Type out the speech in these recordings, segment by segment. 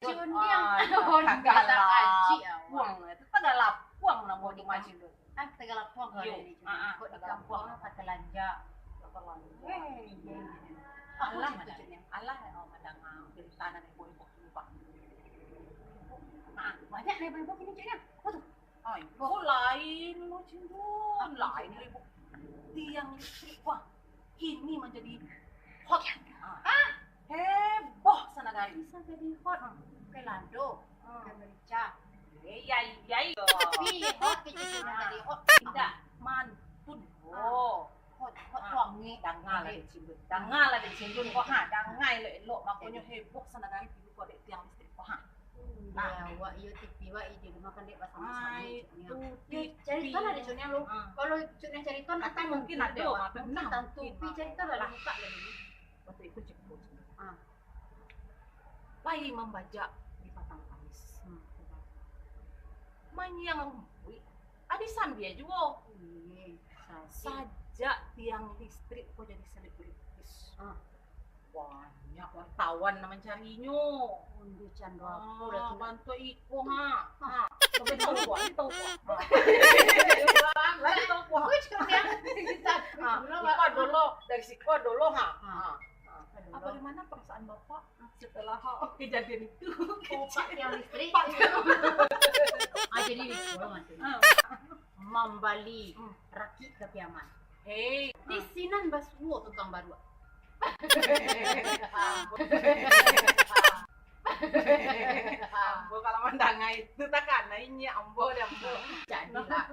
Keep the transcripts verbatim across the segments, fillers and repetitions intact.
Cundang. Ah, oh, tagalapuang. Tagalapuang namo di Cundang. Ah, tagalapuang kalau di Cundang. Kok di kampuang tagalanjak. Alah, alah, oh, mandanga berita nan ibu-ibu tu, Pak. Ah, banyak nih ibu-ibu kini, Cundang. Apa tu? Ai, kok lain lo, Cindun. Lain lo, Ibu. Tiang listrik, wah, kini manjadi hot. Ah, heboh sanagari. Bisa jadi hot. Pelado, pemerica. Iya, iya, iya. Tapi hot kecil jadi hot. Indak, mantun. Oh. Hot, hot wangi. Dangalah dek Cindun. Dangalah dek Cindun ko, ha. Dangai elok-elok. Makonyo heboh sanagari pilu ko dek tiang listrik ko, ha. Nah, awak iyo T V wak iyo di rumah kan dek basamo-samo. Ai, cuknyo. Carito lah dek cuknyo lu. Kalau cuknyo carito nak mungkin ado, mungkin tantu. Pi carito lah, buka lah dulu. Waktu itu cekko. Ah. Pai mambajak di Patang Panis. Hmm. Manyiang rumpuik, adi sambia juo. Sajak tiang listrik ko jadi selebritis. Ah. Banyak wartawan nan mancarinyo. Undi cando apo lah tu, bantuak iko, ha. Ha. Tapi tahu ko, ni tahu ko. Tahu ko. Ha. Iko dulu, dari siko dulu, ha. Ha. Bagaimana perasaan Bapak setelah kejadian itu? Oh, Pak tiang listrik. Ah, jadi di sekolah masih. Mambali rakik ka Piaman. Hei. Di sinan basuo tukang baruak. Ambo kalau mandanga itu takana inyiak ambo deh, ambo. Jadilah.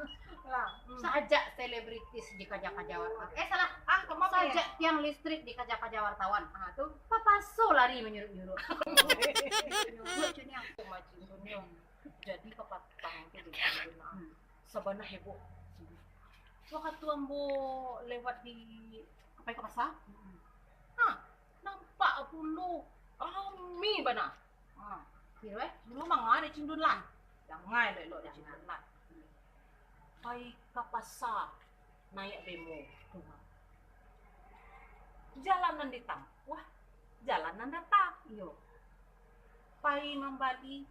Sajak selebritis dikaja-kaja wartawan. Eh, salah. Ah, kama sajak tiang listrik dikaja-kaja wartawan. Ah, tu. Papaso lari manyuruak-nyuruak. Nyuruak, cuniang. Macam tu, Nyong. Jadi kapatang tu di Cindun, ah. Sabana heboh. Wakatu ambo lewat di, pai ka pasa, ha, nampak pulo rami bana. Ha, kiro, eh, pulo manga dek Cindun lah. Dangai elok-elok dek Cindun lah. Pai ka pasa, naiak bemo. Jalan nan ditampuah, jalan nan data. Iyo. Pai mambali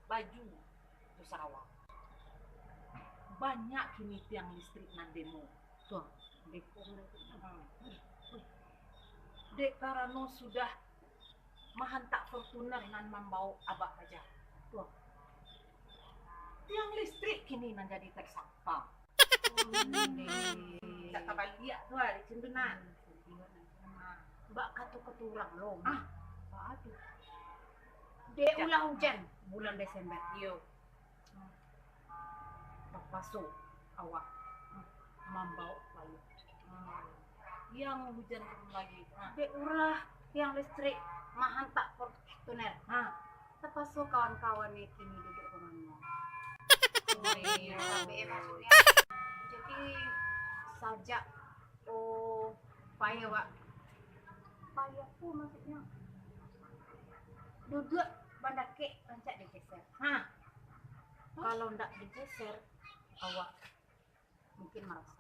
baju jo sarawa. Banyak kini tiang listrik nan demo. Tuh, demo. Hmm. Dek karano sudah mahantak Fortuner nan mambawok abak baja. Tuh. Tiang listrik kini nan jadi tersangka. Onde. Cak tabaliak tu lah, di Cindun nah. Bak kato-kato urang lo. Ah, baa tu? Dek ulah hujan bulan Desember. Iyo. Tapaso awak mambawok layua. Yang hujan turun lagi. Dek ulah tiang listrik mahantak Fortuner. Ha. Tapaso kawan-kawan ni kini duduak rumah. Iyo, B M maksudnyo. Jadi, sajak, oh, pai awak. Pai apo maksudnyo? Duduak bandakek rancak digeser. Ha. Kalau ndak digeser, awak mungkin marasa.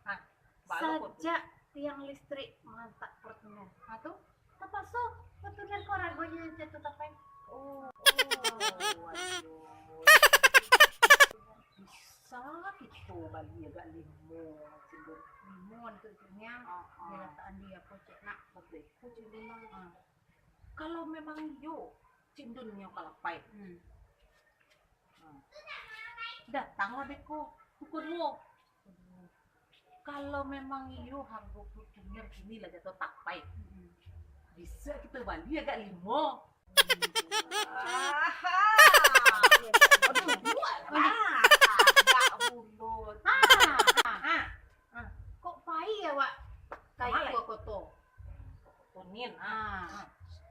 Nah, baru kok tu. Sajak tiang listrik mahantak Fortuner. Ha, tu? Tapaso Fortuner ko aragonyo jatuah tapai. Oh, oh, aduh. Bisa kito bali agak limo, Cindun. Limo untuak cuknyo. Ah, ah. Dilatakan di apo, cek nak? Betul. Cindun, ah. Kalau memang iyo, Cindun nyo ka lapai. Hmm. Hmm. Datanglah beko, pukul duo. Kalau memang iyo hargo Fortuner kini lah jatuah tapai, hmm, bisa kito bali agak limo. Aha. Aduh, buat lah. Agak ulun. Ah, ah, ah. Kok pai awak ka iko koto? Kunin, ah. Ah.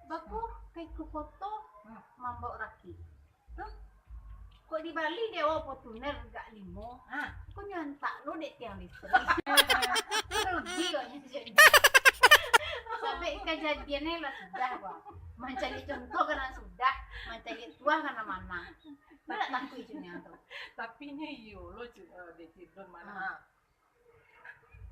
Bako ka iko koto, hmm, mambawok rakik. Tuh. Kok dibali dek awak Fortuner agak limo? Ah. Kok nyantak lo dek tiang listrik? Rugi kok nyo jadi. Sampai kajadiannyo lah sudah, Bang. Mancari contoh ka nan sudah, mancari tuah ka nan manang. Ndak takui cunyo tu. Tapi nyo iyo lo, Cin, eh, dek Cindun mah. Ah.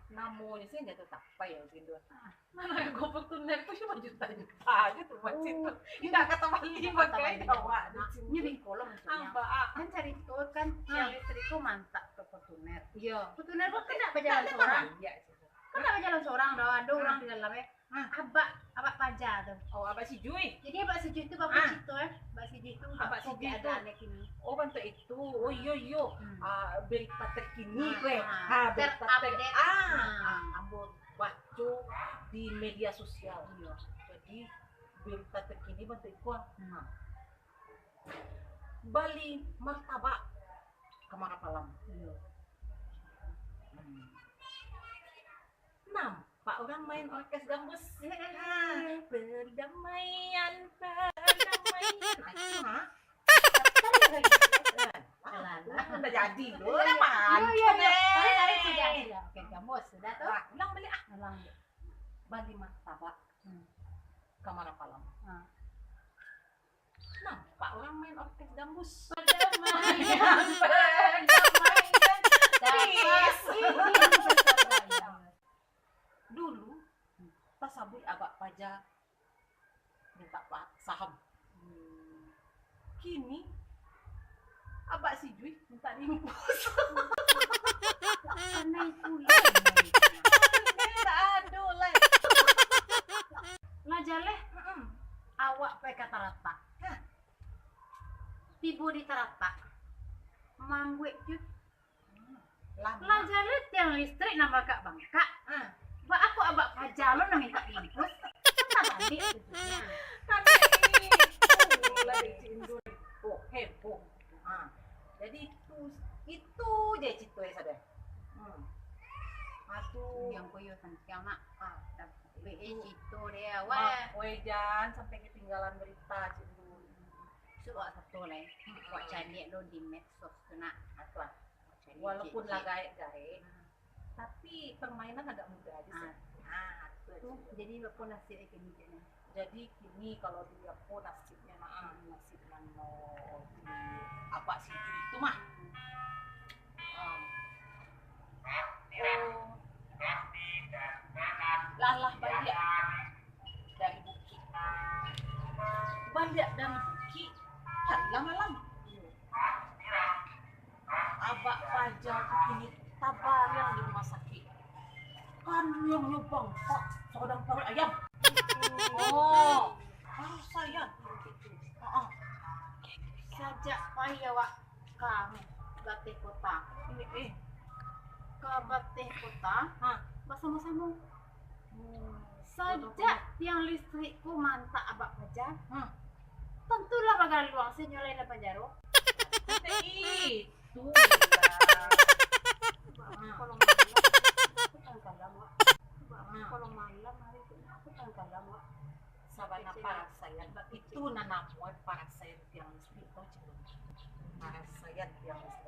Namonyo sajo tu tapai yo, Cin, tu. Ah. Nah, ko Fortuner tu cuma juta-juta aja tu, Mak, Cin, tu. Oh, indak ka tabali pakai awak tu, Cin. Nyo bingko lo maksudnyo. Amba, ah. Kan carito kan, ah, tiang listrik ko mantak ka Fortuner. Iyo. Fortuner ko kan ndak bajalan sorang. Kan ndak bajalan sorang doh, ado urang di dalam, eh. Ah. Abak, abak paja tu. Oh, Abak Sijui. Jadi Abak Sijui tu bapak, ah, cito, eh. Abak Sijui tu abak Sijui tu. Oh, bantuak itu. Oh, iyo, iyo. Hmm. Ah, berita terkini, ah, weh. Ah, berita ter-, terupdate. Ah, ah, ambo baco di media sosial. Iyo. Jadi, berita terkini bantuak itu, ah. Hmm. Bali martabak ka Marapalam. Iyo. Hmm. Nampak urang main orkes gambus. Eh, eh, eh. Ah, perdamaian, perdamaian. Ah, itu mah. Alah, alah. Udah jadi. Udah paham. Iyo, iyo, iyo. Tarik, tarik, sudah, sudah. Oke, gambus, sudah tu. Ah, ulang balik, ah. Ulang balik. Bali martabak. Hmm. Ka Marapalam. Ah. Nampak urang main orkes gambus. Perdamaian, perdamaian. Peace. Dulu, tasabuik abak paja mintak pa-, saham. Kini, Abak Sijui mintak diinfus. Anai pulo. Anai, tak ado lai. Lah jaleh, mm-mm, awak pai ka Taratak. Hah. Tibo di Taratak, mambuek tu. Hmm. Lah jaleh tiang listrik nan bangkak-bangkak. Ah. Baa kok abak paja lo nan mintak diinfus? Kan tabalik tujuannya. Kan itu lah dari Cik Indun. Oh, heboh. Ah. Jadi itu, itu je cerita saya sadar. Hmm. Ah, tu. Yang koyo santiang nak. Ah. Tapi eh, itu cerita dia, wah. Mak, weh, jan sampai ketinggalan berita, Cik Indun. Suruh awak satu lah, eh. Hmm. Awak caliak lo di medsos tu nak. Ah, tu lah. Walaupun lah gaek-gaek, tapi permainan agak mudah aja sih. Ah, ah, tu aja. Jadi, apo nasib kini, Cik, ni? Jadi, kini kalau di apo nasibnya, nah, ah, nasib nan mau di Abak Sijui itu mah. Ah. Oh. Lah, lah, baliak dari bukik. Baliak dari bukik, hari lah malam. Abak paja tu kini tabariang di rumah sakik. Kaniangnyo bangkak sagadang paruik ayam. Oh, parasaian. Ha-ah. Sajak pai awak ka bateh kota. Eh, eh. Ka bateh kota, ha, basamo-samo. Hmm. Sajak tiang listrik ko maantak abak paja, hmm, tantulah bagaluang, sinyo lai dalam panjaro. Itu lah. Kalau malam, aku tangkalam, Wak. Kalau malam hari tu, aku tangkalam, Wak. Sabana parasaian, itu nan namuan parasaian tiang listrik, tau cik? Parasaian tiang listrik.